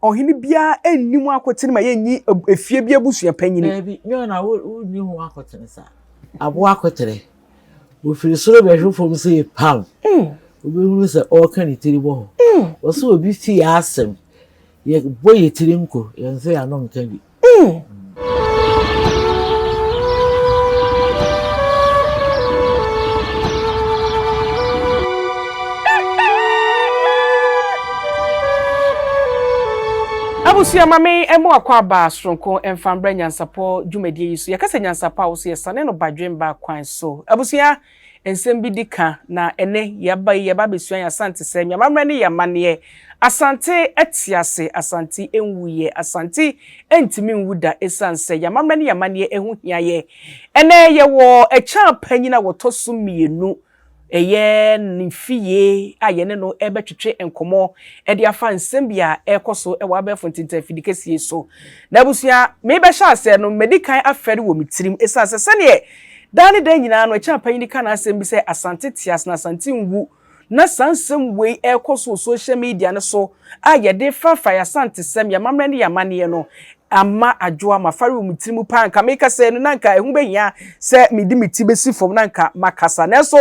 Ɔhene biara nni mu akotene ma yɛnyi efie bi abusua panyini. Daabi, nyɛ ɔno a wonni ho akotene saa. Aboa akotere, ofiri soro bɛhwe fam sɛ pam, wobɛhunu sɛ ɔreka ne tiri bɔ hɔ. Wɔsɛ obi fi yɛ asɛm, yɛbɔ yɛ tiri nko, yɛmfa yɛn ano nka bi. Abusua ma me ɛmo akɔ aba soronko ɛmfa mbrɛ nyansapɔ dwumadie yi so. Yɛka sɛ nyansapɔ a wo so yɛsane no badwemba kwan so. Abusua Nsɛm bi di ka, na ɛnnɛ yɛaba yi yɛba abɛsua yɛn Asantesɛm, yɛn amammerɛ ne yɛn amanneɛ. Asante te ase, Asante nwuiɛ, Asante ntumi nwu da ɛsiane sɛ yɛn amammerɛ ne yɛn amanneɛ ho hia yɛ. Ɛnnɛ yɛwɔ Akyang panyin a wɔtɔ so mmienu, ɛyɛ ne fie a yɛne no rebɛtwetwe nkɔmmɔ de afa nsɛm bi a ɛrekɔ so wɔ abɛɛfo ntentan afidi kɛseɛ yi so. Na abusua, merebɛhyɛ aseɛ no, madi kan afɛre wɔ me tirim ɛsiane sɛ sɛdeɛ Daa ne daa nyinaa no, Akyang panyin ka n'asɛm bi sɛ Asante te ase na Asante nwu. Na saa nsɛm wei rekɔ so wɔ social media no so a yɛde frafra yɛn Asantesɛm, yɛn amammerɛ ne yɛn amanneɛ no ama adwo ama afare wɔ me tiri mu paa. Anka meka sɛɛ no na anka ɛho bɛhia sɛ mede me ti bɛsi fam na anka makasa. Nanso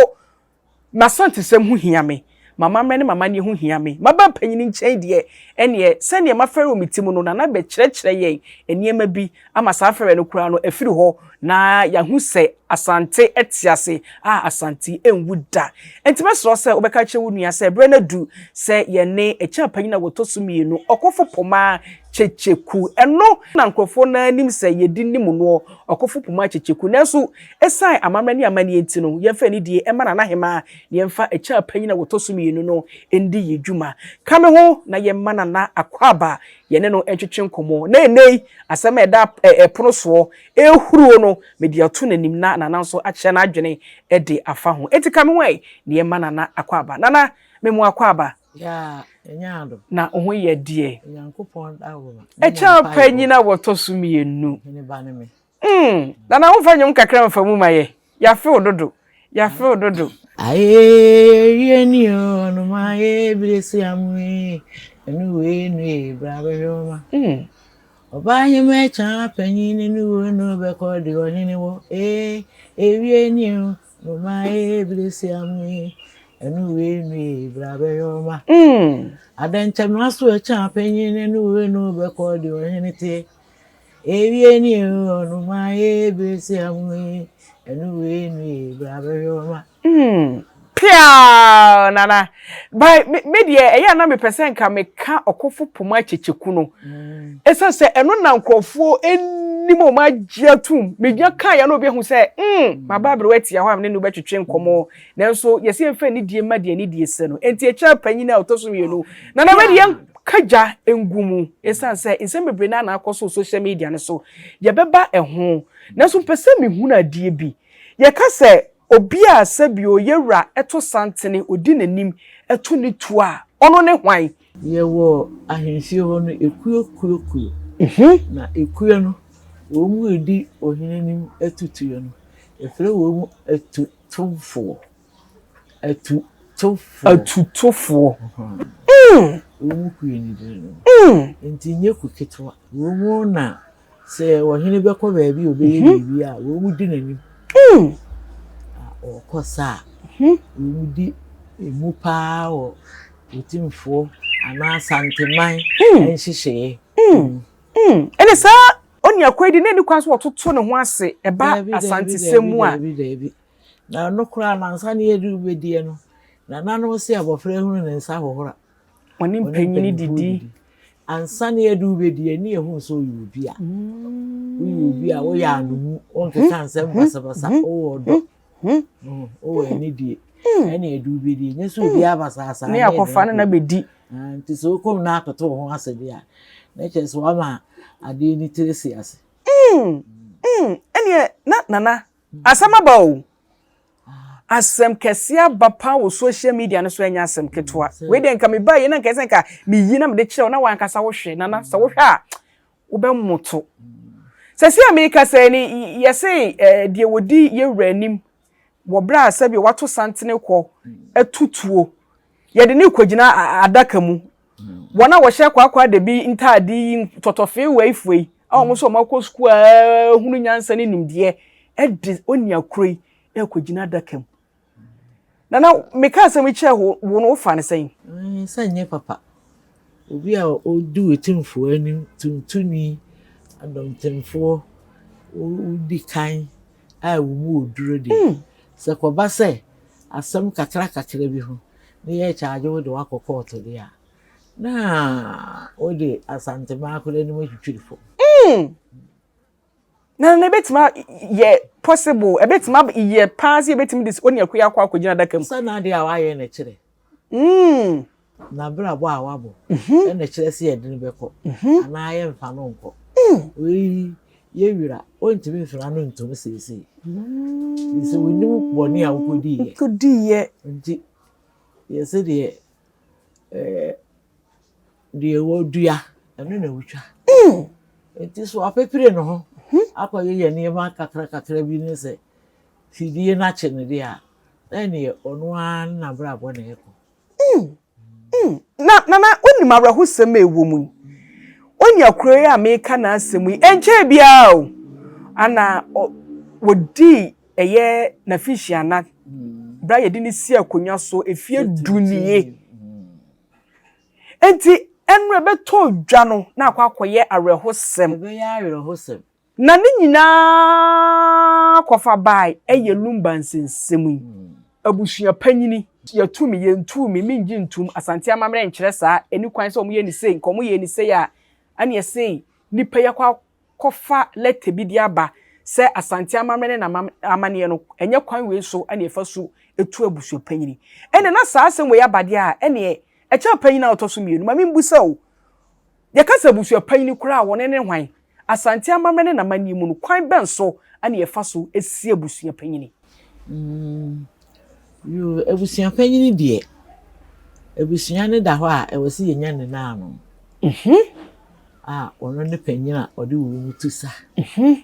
M'Asantesɛm ho hia me, m'amammerɛ ne m'amanneɛ ho hia me. Maba mpanyin nkyɛn deɛ, ɛnneɛ sɛdeɛ mafɛre wɔ me ti mu no, Nana bɛkyerɛkyerɛ yɛn nneɛma bi ama saa fɛreɛ no koraa no afiri hɔ na yɛahu sɛ Asante te ase a Asante nwu da. Enti mɛsrɛ wo sɛ wobɛka akyerɛ wo nua sɛ berɛ no adu sɛ yɛne Akyang Panyin a wɔtɔ so mmienu, Ɔkofo Pomaa Kyekyeku, ɛno na nkurɔfoɔ no ara nim sɛ yɛdi nim noɔ, Ɔkofo Pomaa Kyekyeku. Nanso Esiane amammerɛ ne amanneɛ nti no, yɛmfa anidie mma Nana Ahemaa na yɛmfa Akyang Panyin a wɔtɔ so mmienu no ndi yɛn dwuma. Ka me ho na yɛmma Nana akwaaba, yɛne no ntwetwe nkɔmmɔ. Na ɛnnɛ yi, asɛm a ɛda ɛpono soɔ rehuro no, mede ato n'anim na Nana nso akyerɛ n'adwene de afa ho. Enti ka me ho ɛ na yɛmma Nana akwaaba. Nana, me mo akwaaba. Yaa, ɛnyɛ ado. Na wo ho yɛ deɛ. Onyankopɔn dawuroma. Akyang Panyin a wɔtɔ so mmienu. Hene ba ne me. Mm, Nana womfa nnwom kakra mfa mu ma yɛ. Yɛafe wo dodo. Yɛafe wo dodo. Aye wie ni o ɔnoma aye bere si amoe ɛnu wei nu e bra bɛhwɛ wo ma. Mm. Ɔbaa hema kya panyin ne nu wo nu bɛkɔ de ɔhene wɔ ee ewie ni o ɔnoma aye bere si amoe ɛnu wei nu e bra bɛhwɛ wo ma. Mm. Adɛnkyɛmma so kya panyin ne nu wo nu bɛkɔ de ɔhene te. Ewie ni o ɔnoma ye besi amu yi ɛnu wei nu ye bra bɛhwɛ ɔma. Mm piaa nana by me me deɛ ɛyɛ a na mepɛ sɛ nka meka ɔkofo poma akyekyeku no ɛsiane sɛ ɛno na nkurɔfoɔ anim a wɔn agye atum megyina kaa yɛ na obi ahu sɛ mm maba aberewa atia hɔ a mene no bɛtwetwe nkɔmmɔ nanso yɛsɛ yɛmfa anidie ma deɛ anidie sɛ no enti ɛkyɛ panyin a ɔtɔ so mmienu nana wei deɛ Ka gya ngu mu. Esiane sɛ nsɛm bebree no ara na akɔ so wɔ social media no so, yɛbɛba ɛho. Nanso mepɛ sɛ mehunu adeɛ bi. Yɛka sɛ obi a sɛbio yɛn wura to santene, ɔdi n'anim to ne tuo a, ɔno ne hwan? Yɛwɔ ahemfie hɔ no, ekuo kuo kuo. Na ekuo no, wɔn mu redi ɔhene anim to tuo no, yɛfrɛ wɔn mu atutofoɔ. Atutofoɔ. Atutofoɔ. Mm. Wɔn mu kuo ni dini no. Mm. Nti nyɛ ku ketewa. Wɔn mu na sɛ ɔhene bɛkɔ baabi a ɔbɛyɛ mhm. biribi a wɔn mu di n'anim. Mm. Ɔkɔ saa. Mhm. Wɔn mu di emu paa wɔ otimfoɔ anaa Asanteman mm. nhyehyɛeɛ. Mm. Mm. Ɛne saa onua kwan di na ɛni kwan so wɔtoto ne ho ase ɛba Asantesɛm mu a. Dabi dabi. Na ɔno koraa no, ansa na yɛde rebɛdie no, nananom se abɔfra hunu ne nsa hohora. Ɔne mpanyini didi. Ansa na yɛde wobɛdie ne yɛhu sɛ woyɛ obi a. Woyɛ obi a woyɛ anomu, wonkeka nsɛm basabasa, wowɔ ɔdɔ, wowɔ anidie. Ɛne yɛde wobɛdie. Nyɛ sɛ obi abasaasa ne akɔfa no na bɛdi. Nti sɛ wokɔm na atoto wo ho ase deɛ a, na kyerɛ sɛ woama adeɛ no tiri si ase. Ɛneɛ na nana Asɛm aba o. Asɛm kɛseɛ aba paa wɔ social media no so ɛnyɛ asɛm ketewa. Wei deɛ nka mebaa yei na nka ɛsɛ nka meyi na mede kyerɛ wo na wankasa wohwɛ nana sɛ wohwɛ a wobɛmoto. Sɛsi a meka sɛ ni yɛse eh, deɛ wɔdi yɛwura anim wɔ berɛ a sɛbi wato santene kɔ atutuo yɛde ne kɔgyina adaka mu. Wɔn a wɔhyɛ kwaakwaadabi ntaade yi, ntɔtɔfee weifoɔ yi, a wɔn nso wɔakɔ sukuu a hunu nyansa ne nimdeɛ, de onua koro yi rekɔgyina adaka mu. Nana, meka asɛm yi kyerɛ wo no, wofa no sɛn? Sɛ nyɛ papa. Obi a ɔdi w'atumfoɔ anim, tuntuni, adɔmtenfoɔ, wodi kan a wo mu wɔ duro deɛ, sɛ kɔba sɛ asɛm kakra kakra bi ho na yɛrekyagye wo de woakɔ kɔɔto deɛ a, na wode Asanteman koraa anim atwitwiri fam. Na na ebetumi yɛ possible, ebetumi yɛ paa sɛ yɛbɛtumi de onua kuo yi akɔ akɔgyina adaka mu. Sɛ n'adeɛ a wayɛ na ɛkyerɛ. N'abrabɔ a wabɔ ɛna ɛkyerɛ sɛ yɛde no bɛkɔ anaa yɛmfa no nkɔ. Wei yɛwira ɔntumi mfra no ntom seesei. Sɛ wɔnim bɔne a wokɔdiiɛ. Wokɔdiiɛ. Nti yɛsɛ deɛ ɛɛ deɛ wɔdua ɛno na wotwa. Nti so apepere ne ho akɔyeyɛ nneɛma kakra kakra bi ne sɛ fidie no akye no deɛ a, na ɛneɛ ɔno ara ne n'abrabɔ na ɛkɔ. Na nana wonim awerɛhosɛm a ɛwɔ mu yi. Onua kuro yi a meka n'asɛm yi, ɛnkyɛɛ biara o, ana wɔdii ɛyɛ n'afihyiana berɛ a yɛde no si akonnwa so efie du nie. Enti ɛno ɛbɛtɔ dwa no na akɔ akɔyɛ awerɛhosɛm. Ɛbɛyɛ awerɛhosɛm. Na ne nyinaa kɔfa bae ɛyɛ Lumba nsɛnsɛm yi. Abusua panyini, yɛtu me, yɛntuu me, mengye ntum, Asante amammerɛ nkyerɛ saa, ɛni kwan sɛ wɔyɛ no sei, nka wɔyɛɛ no sei a, ɛneɛ sei, nnipa yi akɔ akɔfa lɛtɛ bi de aba sɛ Asante amammerɛ ne n'amanneɛ no, ɛnyɛ kwan wei so na yɛfa so tu abusua panyini. Ɛnneɛ na saa asɛm wei aba deɛ a, ɛneɛ ɛkyɛn panyin a ɔtɔ so mmienu. Ma membusa o, Yɛka sɛ abusua panyin koraa a, wɔne ne hwan? Asante amammerɛ ne n'amanneɛ mu no, kwan bɛn so na yɛfa so si abusua panyin? Yoo, abusua panyin deɛ, abusua no da hɔ a, ɛwɔ sɛ yɛnya ne nan ano. A ɔno ne panyin a ɔde wɔn mu tu sa. Ɛna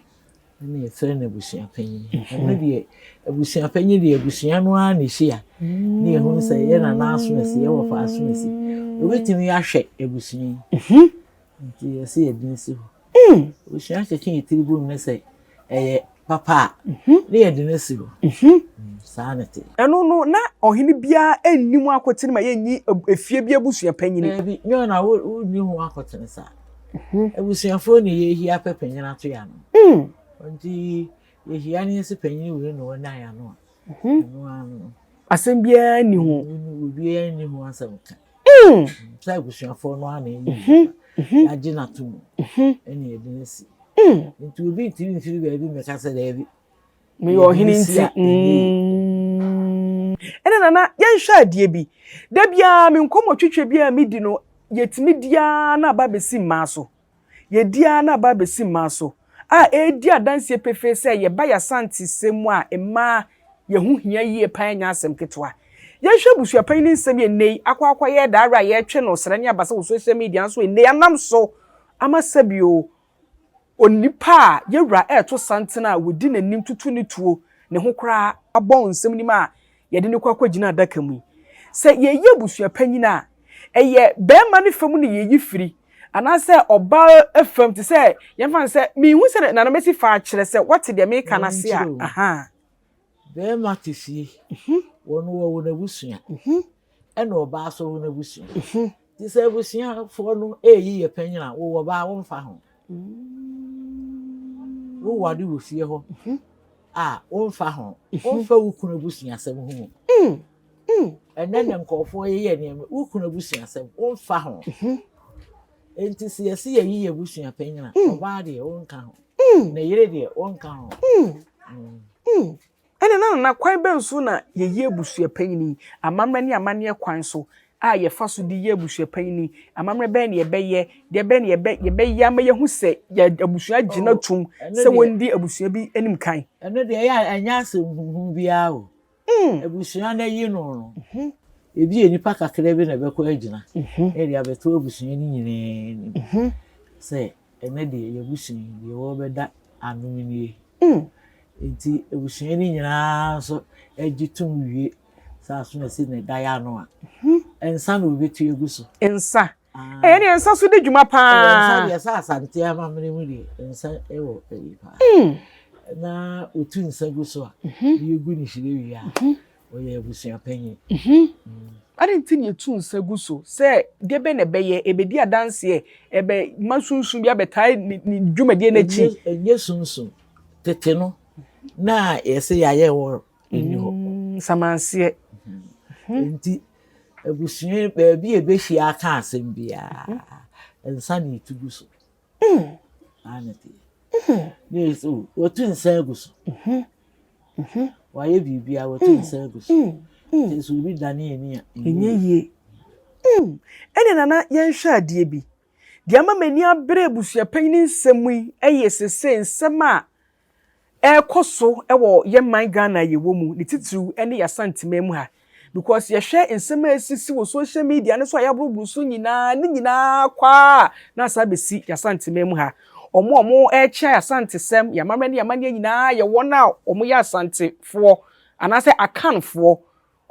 yɛfrɛ no abusua panyin. Ɛno deɛ, abusua panyin deɛ abusua no ara na ɛhyia. Ne yɛhu sɛ yɛ nana asomasi, yɛ wɔfa asomasi. Obetumi ahwɛ abusua yi. Nti yɛsɛ yɛde no si hɔ. Abusua keke yɛ tiri bom ne sɛ ɛyɛ papa a, ne yɛde no si hɔ. Saa na ɛte. Ɛno no, na ɔhene biara nni mu akotene ma yɛnyi efie bi abusua panyin. Daabi, nyɛ ɔna wonni ho akotene saa. Abusuafoɔ na yɛhia pɛ panyin ato yɛn ano. Nti yɛhia ne yɛsi panyin wei na ɔna yɛn ano a. Ɛno ara no. Asɛm biara nni ho. Obiara nni ho asɛm ka. Sɛ abusuafoɔ no ara na ɛyi yɛagye no ato mu ɛna yɛde no asi. Nti obi ntumi mfiri baabi mmɛka sɛ daabi. Meyɛ ɔhene nti. Ɛna nana yɛnhwɛ adeɛ bi. Da biara me nkɔmmɔ twitwa bi a medi no yɛtumi di ara na aba abɛsi mmaa so. Yɛdi ara na aba abɛsi mmaa so. A ɛredi adanseɛ pefee sɛ yɛba yɛn Asantesɛm mu a mmaa yɛn ho hia yie paa ɛnyɛ asɛm ketewa. Yɛnhwɛ abusuapanyin nsɛm yi ɛnnɛ yi akɔ akɔyɛ daa a yɛretwe no srɛ ne abasa wɔ social media nso ɛnnɛ yi anam so ama sɛbio Onipa a yɛn wura reto santene a wɔdi n'anim tutu ne tuo ne ho koraa abɔ nsɛm no mu a yɛde no kɔ akɔgyina adaka mu yi. Sɛ yɛreyi abusua panyin a, ɛyɛ barima no fam na yɛyi firi anaasɛ ɔbaa fam te sɛ yɛmfa no sɛ menhu sɛ Nana mɛsi fa akyerɛ sɛ woate deɛ meka no ase a. Aha. Barima te fie, wɔn wɔwɔ n'abusua, ɛna ɔbaa nso wɔ n'abusua. Nti sɛ abusuafoɔ no reyi yɛ panyin a, wowɔ ɔbaa womfa ho. Woware wɔ fie hɔ a, womfa ho. Womfa wo kunu abusuasɛm ho mu. Ɛnɛ na nkurɔfoɔ yeyɛ nneɛma, wo kunu abusuasɛm, womfa ho. Nti sɛ yɛse yɛyi yɛ abusua panyin a, ɔbaa deɛ wonka ho. Ne yere deɛ wonka ho. Ɛnna na nana kwan bɛn so na yɛyi abusua panyin yi? Amammerɛ ne amanneɛ kwan so a yɛfa so de yi abusua panyin yi, amammerɛ bɛn na yɛbɛyɛ? Deɛ bɛn na yɛbɛ yɛbɛyɛ ama yɛahu sɛ yɛ abusua gye no Oh, atom ɛno sɛ deɛ wɔndi abusua bi anim kan? ɛno deɛ ɛyɛ a ɛnyɛ asɛm huhu biara o. Abusua no ayi no no, ebi yɛ nnipa kakra bi na ɛbɛkɔ agyina na yɛde abɛto abusua no nyinaa anim sɛ ɛnɛ deɛ yɛabusua yi deɛ wɔbɛda ano nie. Nti abusua no nyinaa nso gye tom wie sɛ aso na ɛsi na ɛda yɛ ano a, nsa na wɔbɛtu agu so. Nsa. Ɛyɛ deɛ nsa so di dwuma paa. Nsa deɛ sɛ Asante amammerɛ mu deɛ nsa wɔ ayi paa. Na otu nsa gu so a, na yɛgu ne hyire wie a, ɔyɛ abusua panyin. Adɛn nti na yɛtu nsa gu so? Sɛ deɛ bɛn na ɛbɛyɛ? Ɛbɛdi adanseɛ? Ɛbɛma sunsum bi abɛtae ne dwumadie no akyi? Ɛnyɛ sunsum. Tete no, na yɛsɛ yɛayɛ wɔ ɛnni hɔ. Nsamanseɛ. Nti abusua baabi a ɛbɛhyia aka asɛm biara, nsa na ɛtu gu so. Saa na ɛteɛ. Na yɛ sɛ wɔtu nsa agu so. Wɔayɛ biribiara wɔtu nsa agu so. Nti sɛ obi dane ani a, ɛnyɛ yie. Ɛne Nana, yɛnhwɛ adeɛ bi. Deɛ ama m'ani abere abusuapanyin nsɛm yi yɛ sese nsɛm a ɛrekɔ so wɔ yɛn man Ghana a yɛwɔ mu, ne titiriw ne yɛn Asanteman mu ha. Because yɛhwɛ nsɛm a esisi wɔ social media no so a yɛaborɔboro so nyinaa, ne nyinaa kɔ a na asa abɛsi yɛn Asanteman mu ha. Wɔn a wɔrekyea yɛn Asantesɛm, yɛn amammerɛ ne yɛn amanneɛ nyinaa yɛ wɔn a wɔyɛ Asantefoɔ anaasɛ Akanfoɔ.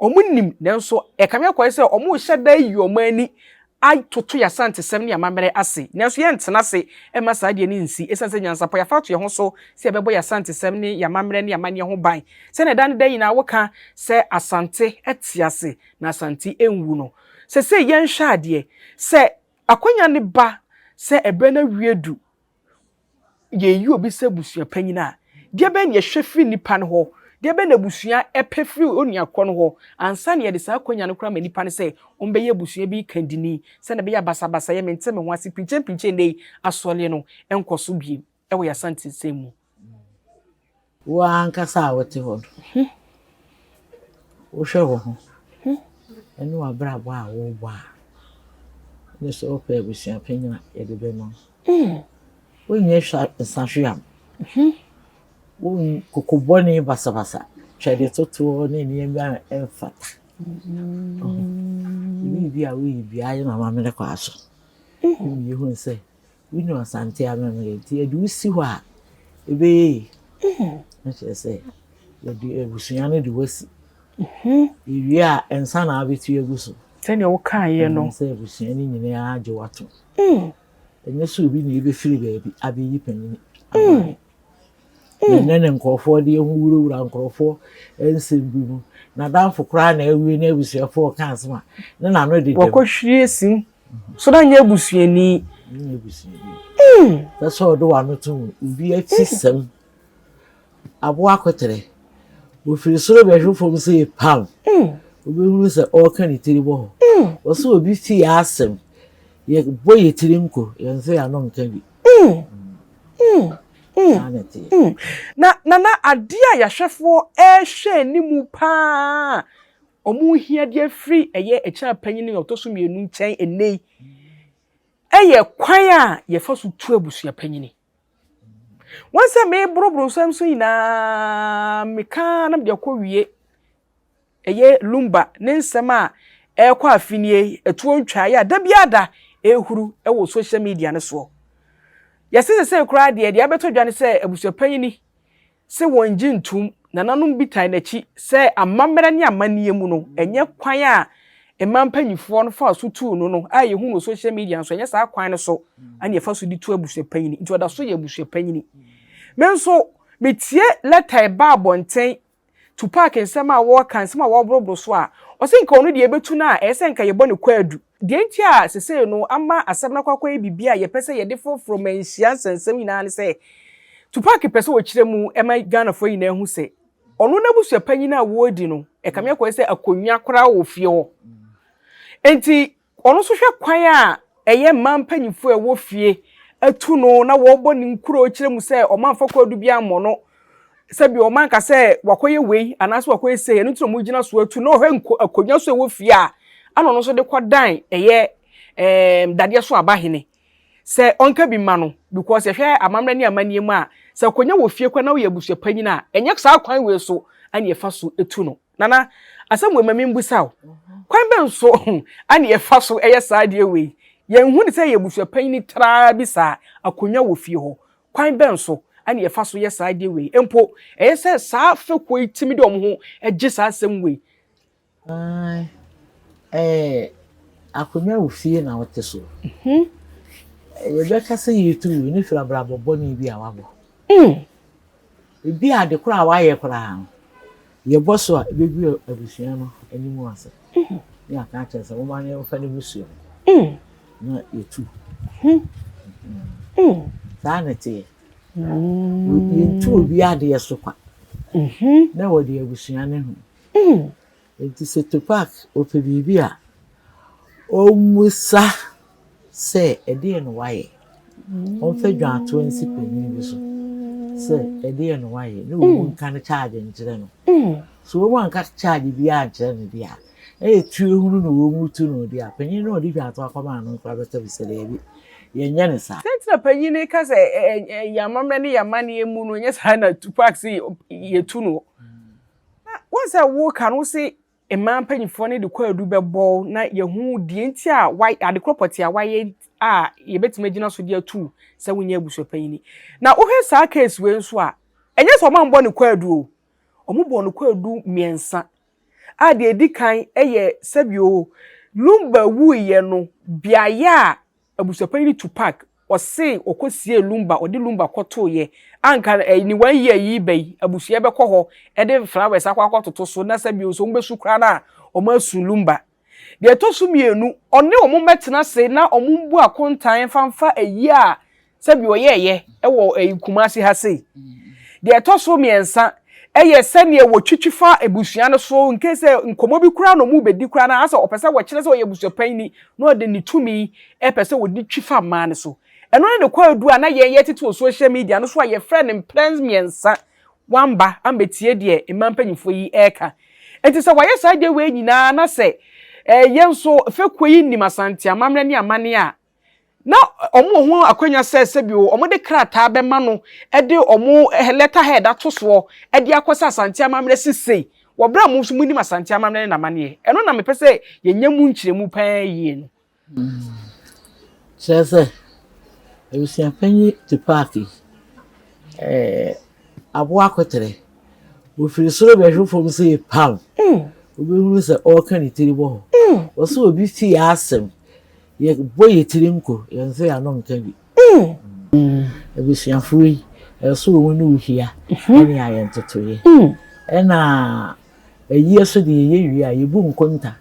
Wɔn nim, nanso ɛkame akɔyɛ sɛ wɔrehyɛ da ayi wɔn ani atoto yɛn Asantesɛm ne yɛn amammerɛ ase. Nanso yɛntena ase mma saa adeɛ no nsi, ɛsiane sɛ nyansapɔ yɛafa ato yɛn ho so sɛ yɛbɛbɔ yɛn Asantesɛm ne yɛn amammerɛ ne yɛn amanneɛ ho ban. Sɛnea da ne da nyinaa woka sɛ Asante te ase na Asante nwu no. Sesei yɛnhwɛ adeɛ, sɛ akwanya no ba sɛ ɛberɛ no awie du, yɛyi obi sɛ abusua panyin a, deɛ bɛn na yɛhwɛ firi nipa no hɔ? Deɛ bɛn na abusua pɛ firi onua korɔ no hɔ ansa na yɛde saa akwanya no koraa ma nipa no sɛ ɔmbɛyɛ abusua bi kandini, sɛnea ɛbɛyɛ a basabasayɛ, mente me ho ase, pinkyenpinkyen nnɛ yi asɔre no nkɔ so bio wɔ yɛn Asantesɛm mu? Wo ara ankasa a wote hɔ no, wohwɛ wo ho ne w'abrabɔ a worebɔ a, ne sɛ wopɛ abusua panyin a, yɛde bɛma wo. Wonyɛ nsahweam, koko bɔne basabasa, twɛde totoɔ ne nneɛma a ɛmfata. Biribi a woyi biara yɛ na amammerɛ kɔ so. Yɛhu sɛ wonim Asante amammerɛ nti yɛde wo si hɔ a, ɛbɛyɛ yie. Na kyerɛ sɛ yɛde abusua no de wasi. Yɛwie a, nsa na abɛtu agu so. Sɛnea wokaeɛ no. Sɛ abusua no nyinaa agye wato. Ɛnyɛ sɛ obi na ɛbɛfiri baabi abɛyi panyin. Ɛnɛ ne nkurɔfoɔ de ehu wurawura nkurɔfoɔ nsɛm bi mu. N'adamfo koraa na awie ne abusuafoɔ ka asɛm a ne n'ano deda mu. Wɔkɔhwie sim so na nyɛ abusuani. Nyɛ abusuani. Pɛ sɛ ɔde w'ano to mu, obi akyi sɛm. Aboa kotere. Ofiri soro bɛhwe fam sɛ pam. Obɛhunu sɛ ɔreka ne tiri bɔ hɔ. Wɔsɛ obi fi asɛm. Yɛbɔ yɛ tiri nko, yɛn nso yɛano nka bi. Saa na ɛteɛ. Na Nana, adeɛ a yɛahwɛfoɔ ɛrehwɛ anim paa wɔn hia de afiri ɛyɛ akyire panyin a ɔtɔ so mmienu nkyɛn ɛnnɛ yi ɛyɛ kwan a yɛfa so tu abusua panyin. Wɔn sɛ meboroboro nsɛm so nyinaa, meka na mede akɔ wie ɛyɛ Lumba ne nsɛm a ɛrekɔ afinie, ɛtoɔ ntwaeɛ a da biara da ɛrehuru wɔ social media no soɔ. Yɛse sesei koraa deɛ, deɛ abɛtɔ dwa ne sɛ abusua panyin sɛ wɔn gye ntom, nananom bi tan n'akyi sɛ amammerɛ ne amanneɛ mu no, ɛnyɛ kwan a mmaa mpanyinfoɔ no faa so tuu no no a yɛhu no social media nso, ɛnyɛ saa kwan no so ɛna yɛfa so de tu abusua panyin, nti ɔda so yɛ abusua panyin. Me nso, metie lɛta ɛba abɔnten, Tupac nsɛm a wɔreka, nsɛm a wɔreborɔborɔ so a, ɔse nka ɔno deɛ yɛbɛtu no a, ɛyɛ sɛ nka yɛbɔ no kwaadu. Deɛ nti a sesei no ama asɛm no akɔ akɔyɛ biribi a yɛpɛ sɛ yɛde foroforo manhyia nsɛnsɛm nyinaa ne sɛ, Tupac pɛ sɛ ɔkyerɛ mu ma Ghanafoɔ nyinaa hu sɛ, ɔno n'abusua panyin a wɔredi no, ɛkame akɔyɛ sɛ akonnwa koraa wɔ fie hɔ. Enti ɔno nso hwɛ kwan a ɛyɛ mmaa mpanyinfoɔ a ɛwɔ fie atu no na wɔrebɔ ne nkuro kyerɛ mu sɛ ɔmamfa kwaadu bi ammɔ no, sɛbi ɔmanka sɛ wakɔyɛ wei anaasɛ wakɔyɛ sei, ɛno nti na wɔgyina so atu na ɔhwɛ nko akonnwa so ɛwɔ fie a ana ɔno nso de kɔdan ɛyɛ dadeɛ so abahene sɛ ɔnka bi ma no, because yɛhwɛ amammerɛ ne amanneɛ mu a, sɛ akonnwa wɔ fie koraa na woyɛ abusua panyin a, ɛnyɛ saa kwan wei so ana yɛfa so tu no. Nana, asɛm wei ma membusa wo. Kwan bɛn so ana yɛfa so yɛ saa adeɛ wei? Yɛnhu no sɛ yɛ abusua panyin traa bi saa, akonnwa wɔ fie hɔ. Kwan bɛn so ana yɛfa so yɛ saa adeɛ wei? Mpo ɛyɛ sɛ saa fekuo yi tumi de wɔn ho gye saa asɛm wei. Ae, ɛɛ, Akonnwa wɔ fie na wote so. Yɛbɛka sɛ yɛtu wo no firi abrabɔ bɔne bi a wabɔ. Ebi a ade koro a wayɛ koraa no, yɛbɔ so a ɛbɛgu abusua no anim ase. Ne yɛaka akyerɛ sɛ momma yɛmfa ne busua mu na yɛtu. Saa na ɛteɛ. Yɛntu obi adeɛ so kwa na wɔde abusua no ho. Enti sɛ Tupac ɔpɛ biribi a, ɔmmisa sɛ ɛdeɛn na wayɛ. Ɔmfa dwantoa nsi panin bi so sɛ ɛdeɛn na wayɛ na wɔn nka no charge nkyerɛ no. So wɔn anka charge biara ankyerɛ no deɛ a, ɛyɛ tuo hunu na wɔn tu no deɛ a, panin no a ɔde dwantoa kɔmaa no koraa bɛka bi sɛ daabi, yɛnyɛ no saa. Sɛ nti na panin no ka sɛ yɛn amammerɛ ne yɛn amanneɛ mu no, ɛnyɛ saa na Tupac se yɛtu no. Na wohu sɛ woka no wose mmaa mpanyinfoɔ no de kwaadu bɛbɔ wo na yɛhu deɛ nti a wa ade korɔ pɔtee a wayɛ a yɛbɛtumi agyina so de atu sɛ wonyɛ abusuapanyini. Na wohwɛ saa case wei nso a, ɛnyɛ sɛ wɔn ambɔ no kwaadu o, wɔn bɔɔ no kwaadu mmiɛnsa a deɛ edi kan yɛ sɛbio Lumba wuiɛ no beaeɛ a Abusuapanyin Tupac, ɔse ɔkɔsiee Lumba, ɔde Lumba kɔtoeɛ a anka ne one year yi reba yi, abusua bɛkɔ hɔ de flowers akɔ akɔtoto so na sɛ bio nso wɔbɛsu koraa no a, wɔasu Lumba. Deɛ ɛtɔ so mmienu, ɔne wɔn mmɛtena ase na wɔn mbu akontan mfa mfa ayie a sɛbi ɔyɛɛyɛ wɔ ɛyi Kumasi ha sei. Deɛ ɛtɔ so mmiɛnsa yɛ sɛdeɛ wɔtwitwi fa abusua no so in case sɛ nkɔmmɔ bi koraa na wɔrebɛdi koraa no asɛ ɔpɛ sɛ wɔkyerɛ sɛ ɔyɛ abusuapanyini na ɔde ne tumi pɛ sɛ ɔde twi fa mmaa no so. Ɛno ne ne kwaadu a na yɛn yɛtete wɔ social media no so a yɛfrɛ no mprɛ mmiɛnsa wamba ambɛtie deɛ mmaa mpanyinfoɔ yi reka. Nti sɛ wɔayɛ saa adeɛ wei nyinaa na sɛ yɛn nso fekuo yi nim Asante amammerɛ ne amanneɛ a, Na wɔn wɔ ho akwanya sɛ sɛbio wɔn de krataa bɛma no de wɔn letter head ato soɔ de akɔ sɛ Asante amammerɛ se sei wɔ berɛ a mo nso monim Asante amammerɛ ne n'amanneɛ. Ɛno na mepɛ sɛ yɛnya mu nkyerɛmu paa yie no. Kyerɛ sɛ, abusuapanyin Tupac yi, ɛɛ, aboa koterɛ, ofiri soro bɛhwe fam sei pam, wobɛhunu sɛ ɔreka ne tiri bɔ hɔ. Ɔsɛ obi fie asɛm Yɛbɔ yɛn tiri nko, yɛn nso yɛn ano nka bi. Abusuafoɔ yi, ɛsɛ wɔn ne wo hyia ɛne ayɛ ntotoeɛ. Ɛna ayie so deɛ yɛyɛ wie a, yɛbu nkonta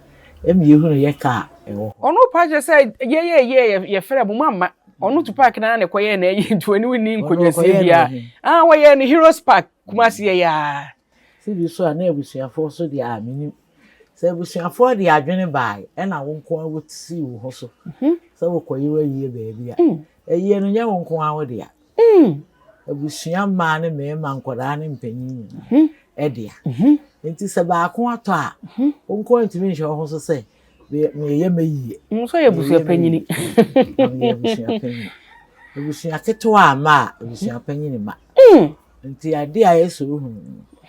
ɛma yɛhunu yɛ ka a ɛwɔ hɔ. Ɔno pa kyerɛ sɛ yɛyɛ yie yɛfrɛ mo mamma. Ɔno Tupac naa na ɛkɔyɛɛ n'ayi nti ɔne wo nni nkonnwasie biara. Ah, wɔyɛɛ no Heroes Park, Kumasi yɛyɛ aa. Sɛ bi so a na abusuafoɔ so deɛ a menim. Sɛ abusuafoɔ de adwene baeɛ ɛna wo nko ara wosii wo ho so sɛ wokɔyɛ w'ayie baabi a, ayie no nyɛ wo nko ara wo dea. Abusua mmaa ne mmarima, nkwadaa ne mpanyin nyinaa ɛdea. Nti sɛ baako atɔ a, wo nko ara ntumi nhyɛ wo ho so sɛ meyɛ m'ayie. Nso yɛ abusua panyini. Meyɛ abusua panyini. Abusua ketewa amma a, abusua panyini ma. Nti adeɛ a ɛsɛ ohunu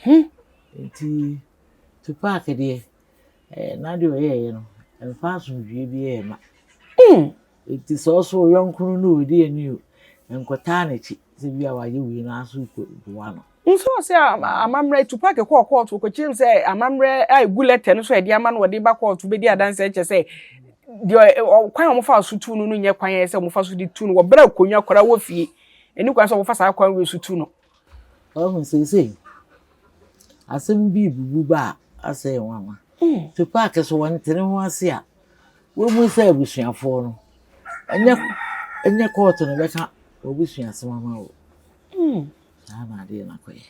no. Nti Tupac deɛ, eh, n'adeɛ ɔyɛeɛ no, ɛmfa asomdwoeɛ biara mma. Nti sɛ ɔso wo yɔnko no na ɔdi ani o, nkɔtaa n'akyi sɛ bi a wayɛ wei na aso boa no. Nso ɔsɛ amammerɛ Tupac kɔɔ kɔɔto kɔkyerɛ mu sɛ amammerɛ a ɛgu lɛtɛ no so a ɛde ama no wɔde ba kɔɔto bɛdi adanse kyerɛ sɛ deɛ kwan a wɔfa so tu no no nyɛ kwan a ɛsɛ sɛ wɔfa so de tu no wɔ berɛ a akonnwa koraa wɔ fie. Ɛni kwan sɛ wɔfa saa kwan wei so tu no. Wahu seesei asɛm bi rebubu ba a asɛ yɛ nwanwa. Tupac so wɔnte ne ho ase a wɔhu sɛ abusuafoɔ no ɛnyɛ ɛnyɛ kɔɔto na ɛbɛka w'abusuasɛm ama wo. Saa na adeɛ no akɔyɛ.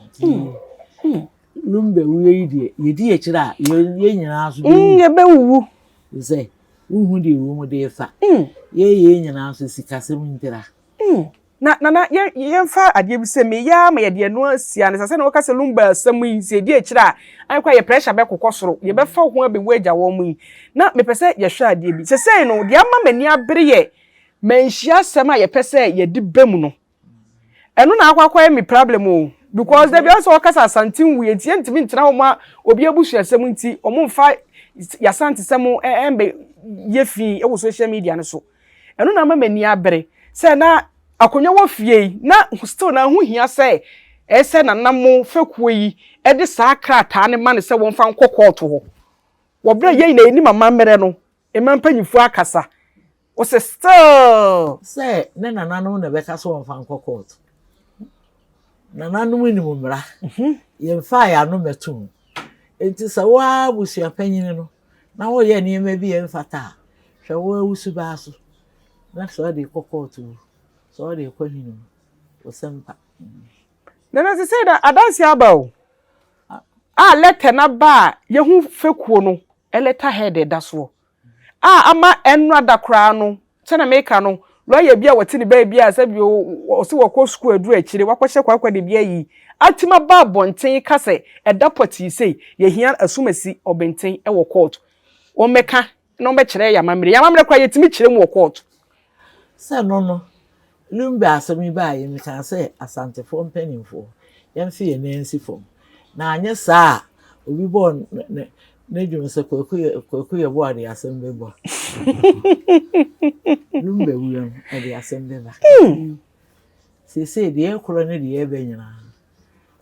Nti Lumba wuo yi deɛ yɛdi akyire a yɛn nyinaa so bɛwu. Yɛbɛwuwu. Sɛ wohu deɛ wɔ mu de fa. Yɛyɛ nyinaa nso sikasɛm ntira. Na Nana, yɛn yɛmfa adeɛ bi sɛ meyɛ ara ma yɛde ɛno asi ano. Sɛ sɛdeɛ woka sɛ Lumba asɛm yi, sɛ yɛdi akyire a, ayɛ koraa yɛ pressure bɛkokɔ soro. Yɛbɛfa ho abɛwu agya wɔn yi. Na mepɛ sɛ yɛhwɛ adeɛ bi. Sesei no, deɛ ama m'ani abere yɛ manhyia asɛm a yɛpɛ sɛ yɛde ba mu no. Ɛno na akɔ akɔyɛ me problem o. Because da biara sɛ wɔka sɛ Asante nwuiɛ nti yɛntumi ntena hɔ ma obi abusuasɛm nti wɔmfa y'Asantesɛm ɛmbɛ yɛ fi wɔ social media no so. Ɛno na ama m'ani abere sɛ na akonnwa wɔ fie yi na still na ɛho hia sɛ ɛsɛ nana mo fekuo yi de saa krataa no ma no sɛ wɔmfa nkɔ kɔɔto hɔ. Wɔ berɛ a yɛn nyinaa yɛnim amammerɛ no, mmaa mpanyinfoɔ akasa. Wɔsɛ still. Sɛ ne nananom na ɛbɛka sɛ wɔmfa nkɔ court. Nananom nim mmara. Mhm. Yɛmfaa yɛn ano mmɛto mu. Enti sɛ wo ara abusua panyin no na woyɛ nneɛma bi a ɛmfata a, hwɛ wo ara wo suban so na sɛ ɔde kɔ court o, sɛ ɔde kɔ hene o, wo sɛ mpa. Nana sesei da adanse aba o. A letter no aba a yɛhu fekuo no letter head ɛda soɔ a ama ɛnnora da koraa no sɛdeɛ meka no lawyer bi a wɔte ne baabi a sɛbi ɔse wɔkɔ sukuu aduru akyire wakɔhyɛ kwakwa de bi ayi atim aba abɔnten ka sɛ ɛda pɔtee sei yɛhia asumasi ɔbenten wɔ court wɔmmɛka na wɔbɛkyerɛ yɛn amammerɛ. Yɛn amammerɛ koraa yɛtumi kyerɛ mu wɔ kɔɔto. Sɛ no no, Lumba asɛm yi baeɛ yi, mekaa sɛ Asantefoɔ mpanimfoɔ, yɛmfe yɛn nan nsi fam. Na anyɛ saa a, obi bɔɔ ne dwom sɛ Kwaku yɛ Kwaku yɛ boa de asɛm bɛba. Lumba wuo no, ɛde asɛm bɛba. Seesei deɛ ɛrekorɔ ne deɛ ɛreba nyinaa,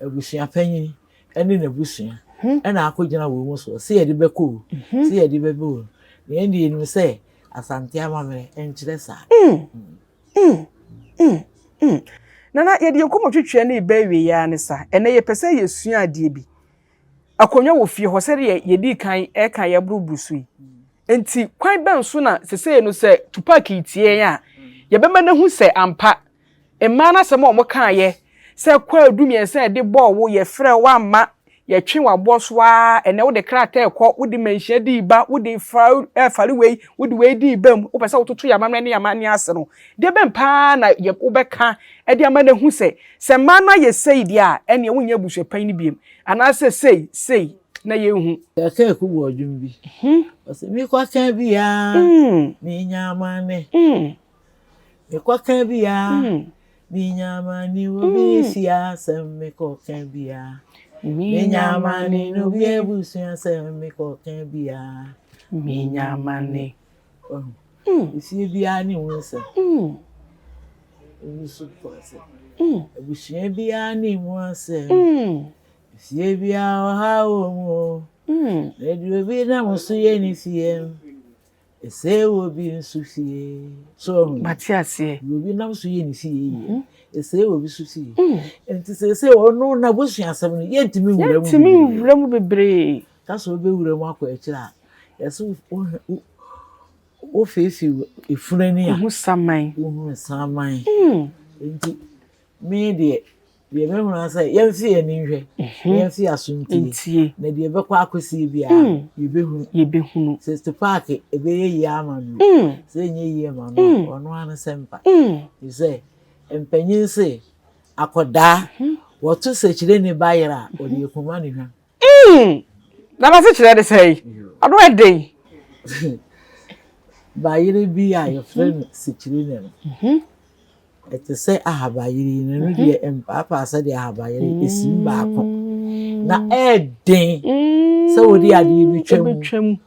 abusua panyin ne n'abusua mhm. na akɔgyina wɔn mu soɔ sɛ yɛde bɛkɔ o mhm. sɛ yɛde bɛbɛ o na yɛn deɛ yɛnim sɛ asante amammerɛ nkyerɛ saa. Mm. Mm. Nana yɛde yɛn nkɔmmɔ twitwia ne ɛbɛ awie yɛ ara ne sa ɛnɛ yɛpɛ sɛ yɛsua adeɛ bi akonnwa wɔ fie hɔ sɛdeɛ yɛdii kan ɛka yɛboroboro so yi nti kwan bɛn so na sesei no sɛ Tupac tie yɛn a yɛbɛma no ahu sɛ ampa Mmaa no asɛm a wɔkaeɛ sɛ kwaadu mmiɛnsa a yɛde bɔɔ wo, yɛfrɛɛ wo amma, yɛtwe w'aboɔ so ara, ɛnnɛ wode krataa rekɔ, wode manhyia dii ba, wode fare wei, wode wei dii ba mu, wopɛ sɛ wototo yɛn amammerɛ ne yɛn amanneɛ ase no, deɛ bɛn pa ara na yɛ wobɛka de ama no ahu sɛ, sɛ mmaa no ayɛ sei deɛ a, ɛnneɛ wonyɛ abusuapanyin bio, anaasɛ sei, sei, na yɛnhu. Kɛkɛɛku bɔɔ dwom bi. Ɔse, Mekɔka bi a, menya amane. Mekɔka bi a, menya amane obi fie asɛm mekɔka bi a. Menya amane na obi abusua asɛm mekɔka bi a. Menya amane. Efie biara ne mu nsɛm. Ebi nso kɔ ase. Abusua biara ne mu asɛm. Efie biara ɔhaw wɔ mu o. Na deɛ obi nam so yɛ ne fie no. Ɛsɛe wɔ bi nso fie. So ɔho. Mate aseɛ. Deɛ obi nam so yɛ ne fie yie. Mhm. Ɛsɛe wɔ bi so fie. Mm. Nti seesei ɔno n'abusuasɛm no yɛntumi nwura mu bebree. Yɛntumi nwura mu bebree. Ka sɛ wobɛwura mu akɔ akyire a, yɛsɛ wofeefee efunu ani a. Wohu saman. Wohu saman. Mm. Nti Me deɛ, deɛ mehunu ara sɛ yɛmfe yɛn ani nhwɛ, na mhm. yɛmfe yɛn aso ntie, na deɛ ɛbɛkɔ akɔsie biara mm. yɛbɛhunu. Yɛbɛhunu. Sɛ Stupak ɛbɛyɛ yie ama no, mm. sɛ ɛnyɛ yie ama no, mm. ɔno ara no sɛ mpa. Ɛfiri sɛ mpanyin se akɔdaa mhm. wɔto sɛkyerɛ ne ba yere a ɔde akuma ne hwa. Mm! Na n'asekyerɛ ne sɛn? Ano yɛ den. Bayere bi a yɛfrɛ no sikyirine no, mhm. ɛte sɛ ahabayere yi, na ɛno mhm. deɛ ɛmpaapaa sɛdeɛ ahabayere ɛsim baako. Na ɛɛden sɛ wode adeɛ bi twam.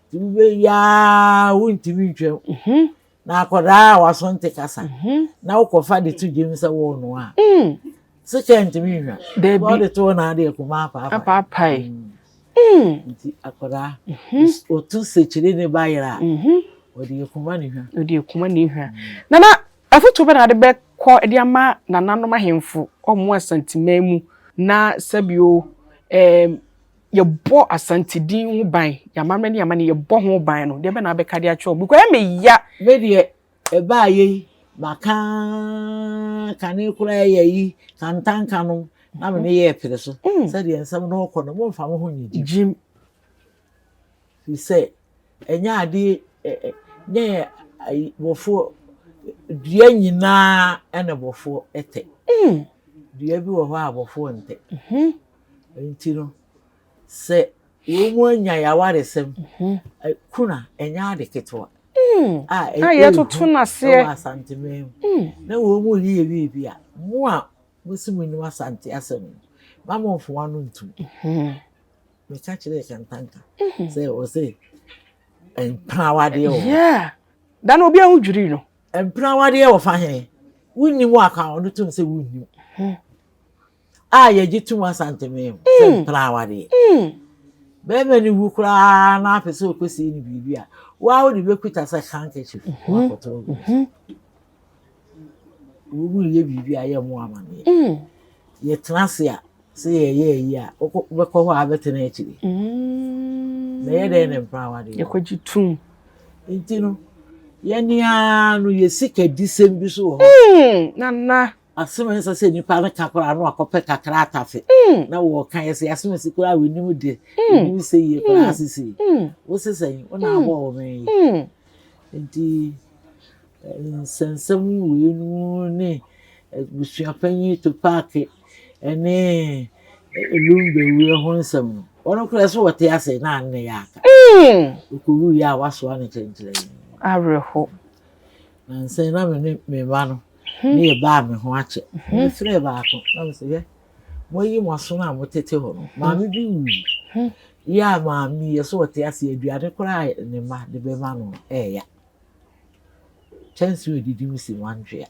Nti wobɛyɛ a wontumi ntwam. Mhm. Na akwadaa a waso nte kasa mhm. na wokɔfa de to gyem sɛ wɔrenoa a mm. sika ntumi nhwa wɔde to na ade akuma apaapae mm. Mm. nti akwadaa mhm. otu sekyere ne ba yere a mhm. wɔde akuma ne hwa wɔde akuma ne hwa nana afotuo bɛ na ade bɛkɔ de ama nananom ahemfo ɔmo asanteman mu na sɛbio ɛɛm yɛbɔ Asante din ho ban, yɛn amammerɛ ne yɛn amanneɛ, yɛbɔ ho ban no, deɛ bɛn na wabɛka de akyerɛ wɔn? Because ɛyɛ me ya. Me deɛ ɛbaa yei maka kane koraa yɛ yi kantanka no na me ne yɛ pere so mm. sɛdeɛ nsɛm no rekɔ no momfa mo ho nyɛ gyim firi sɛ ɛnyɛ adeɛ nyɛ bɔfoɔ dua nyinaa ɛna bɔfoɔ ɛtɛ mm. dua bi wɔ hɔ a bɔfoɔ ntɛ mm-hmm. Nti no, sɛ wɔn mu anya y'awaresɛm, mhm. kuna ɛnyɛ ade ketewa. Mm. A yɛtoto n'aseɛ wɔ Asanteman mu. Mm. Na wɔn mu yɛ biribi a, mo a mo si mo nim Asante asɛm no, ma mo mfo ano ntum. Mhm. Meka kyerɛ Kantanka mhm. sɛ ɔsɛ mpena awadeɛ wɔ. Yeah. Da no obi aho dwiri no. Mpena awadeɛ wɔ fa he. Wonnim aka ɔno tum sɛ wonnim. A yɛgye tom Asanteman mu sɛ mm. mpena awadeɛ. Mm. Bɛrima no wu koraa na apɛ sɛ ɔkɔsie no biribi a, wo ara wode bɛkuta sɛ handkerchief mhm. wakɔtɔ agu. Mhm. Wo mu yɛ biribi a yɛ mo amaneɛ. Mm. Yɛtena ase a sɛ yɛyɛ ayi a wobɛkɔ hɔ a bɛtena akyiri. Mm. Na ɛyɛ dɛn ne mpra wadeɛ. Yɛkɔgye tum. Nti no yɛne ara no yɛ sikadisɛm bi so wɔ hɔ. Mm, nana. Asɛm a ɛnsɛ sɛ nipa no ka koraa no akɔpɛ kakra atafe na wɔka yɛ sɛ asɛm asi koraa wɔnim de wɔnim sɛ yie koraa sisi wo se sɛn wo na abɔ wɔ me yi nti nsɛnsɛm wei no ne abusuapanyin Tupac ne Lumba wuo ho nsɛm no wɔn koraa so wɔte ase na anne yɛ aka ɔkɔwu yɛ a wasoa ne kyɛnkyerɛ awerɛho Nansa na me ne me mma no ne yɛ baa me ho akyɛ. Mefrɛɛ baako na mesɛ hwɛ moayi mo aso no a motete hɔ no maame bi wui. Yɛ a maame yɛ so ɔte ase aduane koraa a ne mma de bɛma no ɛɛya. Kyɛnse a odidi mu si wantwea.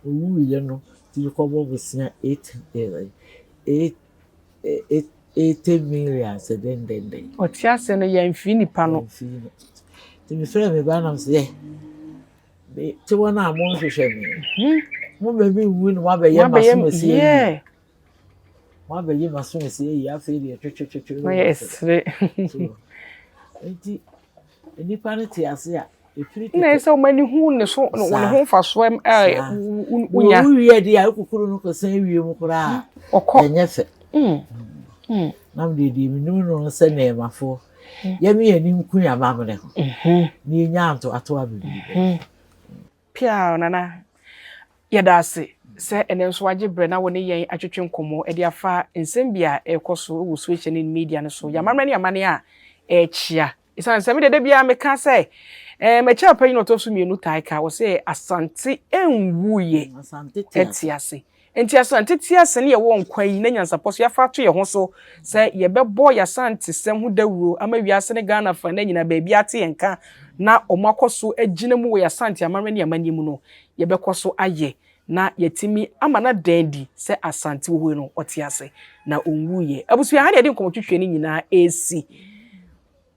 Owuiɛ no tumi kɔbɔ bosea eight eight 80 million sɛ dɛndɛndɛn. Ɔte ase no yɛmfii nipa no. Yɛmfii no. Nti mefrɛɛ me ba na mesɛ yɛ me te wɔn a monhwehwɛ me. Mhm. Mo ma me nwu na moabɛyɛ m'asomasi ayi. Moabɛyɛ m'asomasi ayi afei deɛ twetwetwetwe. Na yɛ ɛsere. Nti Nnipa no te ase a, ɛfiri tete. Na ɛsɛ wɔn ani hu ne so ne ho mfasoɔ a wonya. Wɔwu wie deɛ a, wokukuru no kɔsɛn wiem koraa a, ɔkɔ. Ɛnyɛ fɛ. Na mede deɛ menim no sɛ nnɛɛmafoɔ, yɛme yɛn ani nku yɛn amammerɛ ho, na yɛnya ntoatoa bebree. Piaw, Nana. Yɛda ase sɛ ɛnnɛ nso woagye berɛ na wo ne yɛn atwetwe nkɔmmɔ de afa nsɛm bi a ɛrekɔ so wɔ sohyial ne media no so, yɛn amammerɛ ne amanneɛ a ɛrekyea. Ɛsiane sɛ me deɛ da biara meka sɛ, eh, m'akyiri apanyin a ɔtɔ so mmienu tae ka, ɔse Asante nwuiɛ, ɛte ase. Enti Asante te ase ne yɛwɔ nkwa yi na nyansapɔ so yɛafa ato yɛn ho so sɛ yɛbɛbɔ y'Asantesɛm ho dawuro ama wiase ne Ghana afanan nyinaa baabi ate yɛn nka na wɔn akɔ so agyina mu wɔ y'Asante amammerɛ ne amanneɛ mu no, yɛbɛkɔ so ayɛ na yɛatumi ama no ada adi sɛ Asante wɔ hɔ yi no ɔte ase na ɔnwuiɛ. Abusua, ha na yɛde nkɔmmɔtwetwe no nyinaa resi.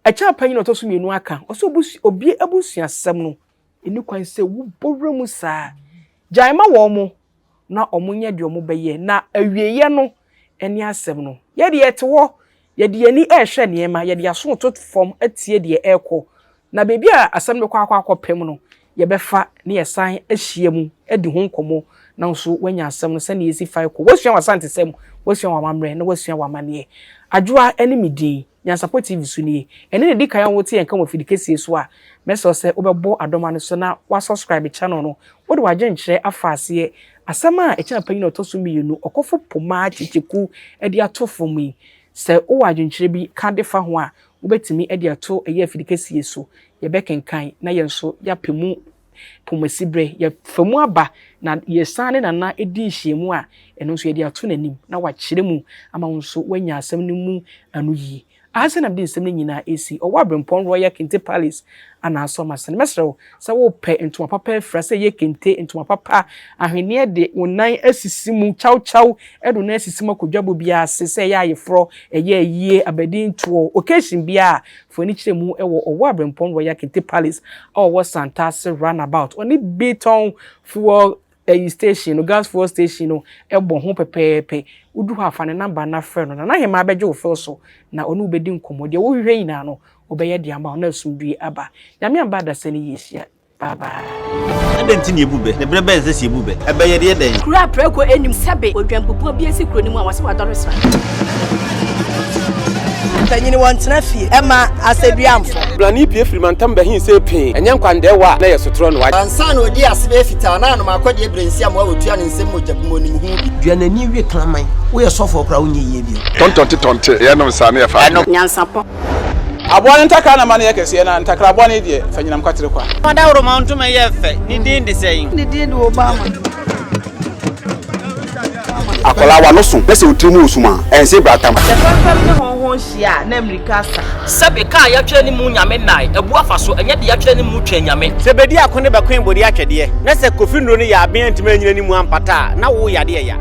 Akyɛ apanyin a ɔtɔ so mmienu aka, ɔsɛ obi abusuasɛm no, ɛni kwan sɛ wobɔ wura mu saa. Gyae ma wɔn na wɔnyɛ deɛ wɔbɛyɛ, na awieeɛ no ne asɛm no. Yɛn deɛ yɛte hɔ, yɛde yɛn ani rehwɛ nneɛma, yɛde yɛn aso reto fam atie deɛ ɛrekɔ, na baabi a asɛm no bɛkɔ akɔ akɔpem no, yɛbɛfa na yɛsan ahyia mu adi ho nkɔmmɔ, na wo nso woanya asɛm no sɛdeɛ ɛsi fa rekɔ. Woasua w'Asantesɛm, woasua w'amammerɛ, na woasua w'amanneɛ. Adwoa ne me din. Nyansapɔ TV so nie. Ɛnnɛ na ɛdi kan a wote yɛn nka wɔ afidi kɛseɛ so a, mɛsrɛ wo sɛ wobɛbɔ adɔma no so na woasubscribe channel no. Wode w'adwenkyerɛ afa aseɛ. Asɛm a ɛkyɛn apanyin a ɔtɔ so mmienu, ɔkɔfo pomaa kyekyeku de ato fam yi, sɛ wowɔ adwenkyerɛ bi ka de fa ho a, wobɛtumi de ato ɛyɛ afidi kɛseɛ so. Yɛbɛkenkan na yɛn nso yɛapɛ mu pomasiberɛ. Yɛfa mu aba na yɛsan ne Nana di nhyiamu a, ɛno nso yɛde ato n'anim na wakyerɛ mu ama wo nso woanya asɛm no mu anoyie. Aha sɛ na mede nsɛm no nyinaa resi. Ɔwɔ Aberempɔn Royal Kente Palace ana asɔ m'asene. Mɛsrɛ wo sɛ wopɛ ntoma papa afira, sɛ ɛyɛ kente, ntoma papa, ahweneɛ de wo nan asisi mu, kyawkyaw de wo nan asisi mu akɔ dwabɔ biara ase, sɛ ɛyɛ ayeforɔ, ɛyɛ ayie, abadintoɔ, occasion biara a, Fa w'ani kyerɛ mu wɔ Ɔwɔ Aberempɔn Royal Kente Palace a ɔwɔ Santase Runabout. Ɔne Beeton fuel ɛyi station no, gas fuel station no bɔ ho pɛpɛɛpɛ. Wodu hɔ a, fa ne number na frɛ no. Nana Hemaa bɛgye wo fɛw so na ɔne wo bɛdi nkɔmmɔ. Deɛ wohwehwɛ nyinaa no, ɔbɛyɛ de ama wo na asomdwoeɛ aba. Nyame amba adasa no yie hyia. Bye bye. Adɛn nti na yɛbu bɛ? Na berɛ bɛn na ɛsɛ sɛ yɛbu bɛ? Ɛbɛ yɛ deɛ dɛn? Kuro a prako nnim sɛbe odwanbubuo bi asi kuro no mu a wɔse wadɔre sra. Mpanyini wɔntena fie ɛma asɛduamfo. Blani pue firi mantam bɛhe see pee, ɛnyɛ nkwandɛɛwa a na ɛyɛ sotorɔ no. Ansa na ɔdii ase bɛyɛ fitaa na anom akɔdeɛ berɛ nsi amoa wɔtua ne nsam mogya bi mu ɔnim ho bi. Dua n'ani we kraman. Woyɛ sɔfoɔ koraa wonyɛ yie bio. Tɔntɔnte tɔnte, yɛnom saa na yɛfa adwene. Nyansapɔ. Aboa no ntakra na ma no yɛ kɛseɛ, na ntakra bɔne deɛ, fa nyinam kwatere kwa. Ɔdawuroma ntoma yɛ fɛ, ne din de sɛn? Ne din de Obama. Akwadaa w'ano so na sɛ wo tiri mu wɔ sum a, ɛnse bratam. Sɛ fɛmfɛm ne hɔnhɔn hyia a, na mmirika asa. Sɛbe ka a yɛatwerɛ ne mu Nyame nnae, abu afa so, ɛnyɛ deɛ yɛatwerɛ ne mu Twɛn Nyame. Sɛ bedi ako ne bɛkoe bode atwɛdeɛ, na sɛ Kofi nnuro no yɛ aben antumi anyina ne mu ampata a, na wo yadeɛ ya.